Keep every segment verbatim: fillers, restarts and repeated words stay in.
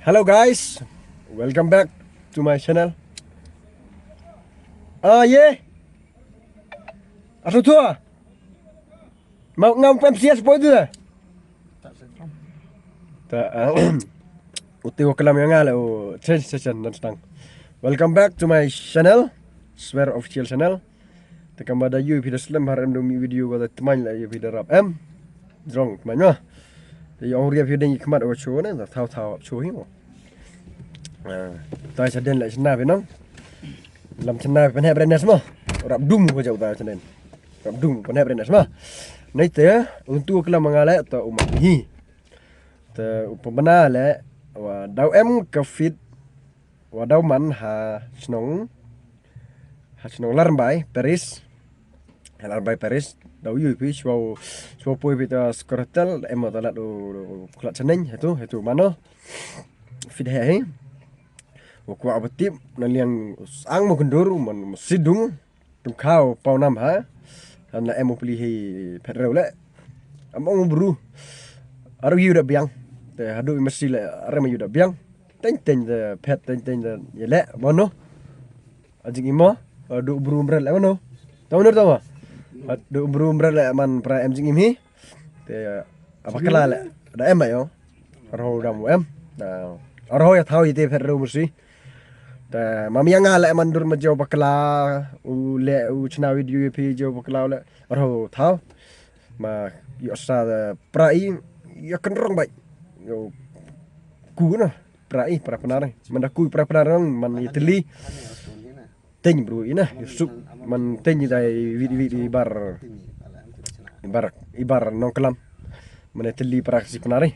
Hello guys, welcome back to my channel. Ah, ye. Asu thua. Mau ngam pem sias boy tu dah. Ta, ah, uti wa kalam yang ala u change session dan setang. Welcome back to my channel, Swear Official Channel. Te kam ba da yu phi da slem har em dong mi video ko da tmain la yu phi da rap em. Drong tmain ma. Te yu ong ria phi deng i khmat wa chu ne, da thaw thaw chu hi mo. Ah, tai sa den la chna phi nong. Lam chna phi pen he brenes mo. Rap dum ko jau tai sa den. Rap dum pen he brenes mo. Nei te, ung tu klam nga le to u ma hi. Te u pynbna le, wa daw em ka fit, wa daw man ha chnong, ha chnong Larbai Paris. Ha Larbai Paris, daw yu phi, chwa, chwa poi phi ta Scortel, em ta lat u, u klat chaneng, hetu, hetu mano. Fit he he. Wa kwah ba tip, na liang sang mo kendur, man sidung. Tum khaw pau nam ha. Han la em u pli hi phet reu le. Am ong bru. Aru yu da biang. Te hadu i masi le are ma yu da biang. Teng teng de phet teng teng de ye le mono. Ajing imo. Adu bru mrel le mono. Tau nur tau ma. Adu bru mrel le man pra em jing im hi. Te apa kala le. Da em ayo. Arho dam em. Da. Arho ya thaw ite phet reu masi. Te mam ya nga le man dur ma jo bakla u le u chna video phi jo bakla le. Arho thaw. Ma yo sa de pra i ya kenrong bai. Yo ku na pra i pra Pnar. Man da ku pra Pnar man i teli. Teng bru ina, Yusuf, man teng i dai wit wit i bar, i bar, i bar Nongklam. Man i teli pra si Pnar.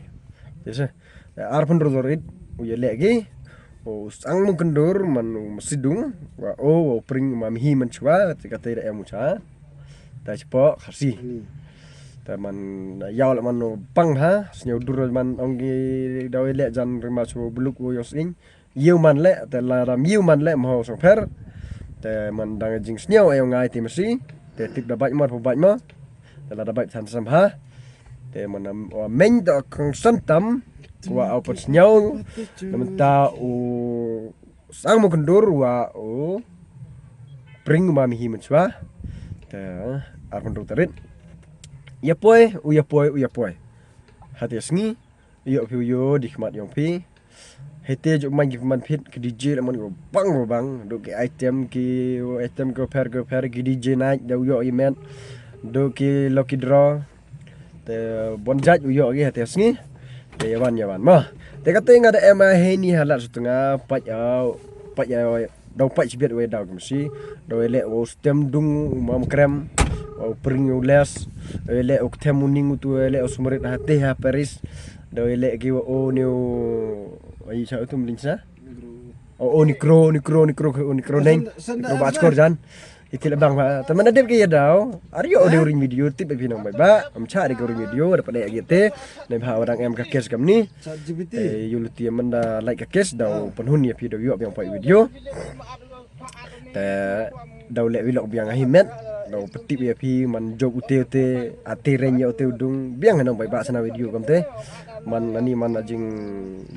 Yes. Ar pun ru dorit, u ya legi, u sang mo kendur, man u masidung, wa o, u pring, ma mihi man chwa, te kate da em u cha. Ta chipo, khasi. Ta man, yaw le man u pang ha, snyau dur man ong gi daw le jan rima chu buluk u yos ing. Yiu man le, te la dam yiu man le, mo song pher. Te man dang jing sniaw, ayo ngai te masi. Te tip da bait mo, pho bait mo. Te la da bait san sam ha. Te man am, wa men da kong san tam. Wa au pat sniaw. Nam ta u sang mo kendur, wa u pring ma mihi man chwa. Te ar pun ru tarit. Ya poi, u ya poi, u ya poi. Hati sngi. Yo phi yo di khmat yong phi. Hete jo man ki man phit ki D J la man ko bang ko bang. Do ki item ki item ko pher ko pher ki D J night da u yo i met. Do ki lucky draw. Te bon jait u yo ki hete sngi. Te yawan yawan ma. Te kate nga da em a heni halat sutnga pat ya pat ya. Daw pait chibiat wei daw ki masi, daw wei le u stem dung u mam krem, u pring u les, daw wei le u kthem u ning u tu wei le u sumrit ha te ha Paris, daw wei le ki wa o ni u, ai sa u tu mling sa? O, o ni kro, ni kro, ni kro, ni kro neng, ni kro ba chkor jan. Iti le bang ba, te man da dep ki ya daw, ar yo o de uring video, tip e phi nong bai ba, am cha de uring video, da pade agi te, ne ba wa dang em ka kes kam ni. Te yu luti man da like ka kes, daw pynhun ya phi daw yo biang pait video. Te daw le vlog biang ahi met, daw pyntip ya phi man job ute ute, ate ren ya ute u dung, biang hanong bai ba chna video kam te. Man ani man ajing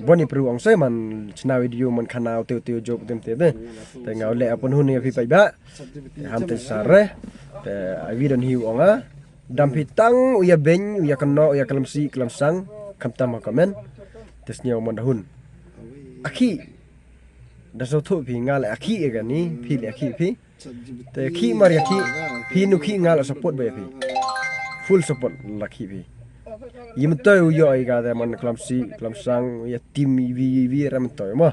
boni pru ong se man chna video man khana ute ute job ute ute te. Te nga le pynhun ya phi pai ba. Te ham te sare. Te ai video hi ong a. Dam phi tang u ya beng, u ya kano, u ya klam si, klam sang, kham tam ha comment. Te sniaw man da hun. Akhi. Da so thu phi nga le akhi e gani, phi le akhi phi. Te khi mar ya khi, phi nu khi nga la support ba ya phi. Full support la khi phi. Yim toy u yo i ga da man klam si, klam sang, ya tim i wi, i wi ram toy ma.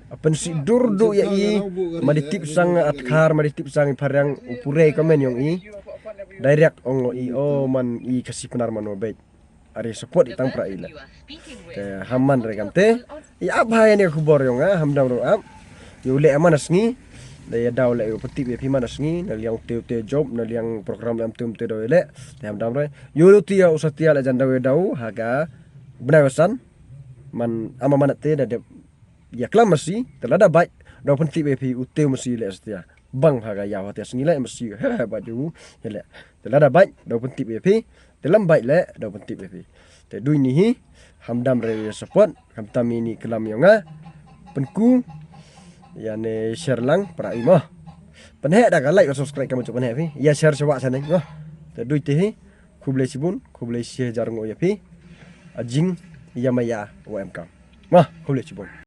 Apen si dur du ya i, ma di tip sang at khar, ma di tip sang i pharang, u pure comment yong i. Direct ong i, o man i Khasi Pnar man wa bait. Are support i tang pra i le. Te ham man re kam te. I ap ha ya ni khubor yong a, ham dam ro ap. Yo le man sngi. Da ya daw le yo pyntip ya phi man sngi. Na liang te te job, na liang program am tum te do le. Te ham dam re. Yo lu ti ya u Satia le jan daw ya daw. Ha ka. Bnai wasan. Man ama man te da dep. Ya klam masi. Te lada bait. Daw pyntip ya phi u te masi le Satia. Bang ha ka yaw ha te sngi le masi. He, he, bait u. Ya le. Te lada bait. Daw pyntip ya phi. Te lam bait le, daw pyntip ya phi. Te du ini hi, hamdam re ya support, hamtam ini klam yong nga. Pynku, ya ne share lang para i mo. Pynheh da ka like wa subscribe ka mo chok pynheh phi. Ya share chwa sa ne mo. Te du ite hi, khublei chibun, khublei chi hajar ngo ya phi. A jingyamayah wa em kam. Mo, khublei chibun.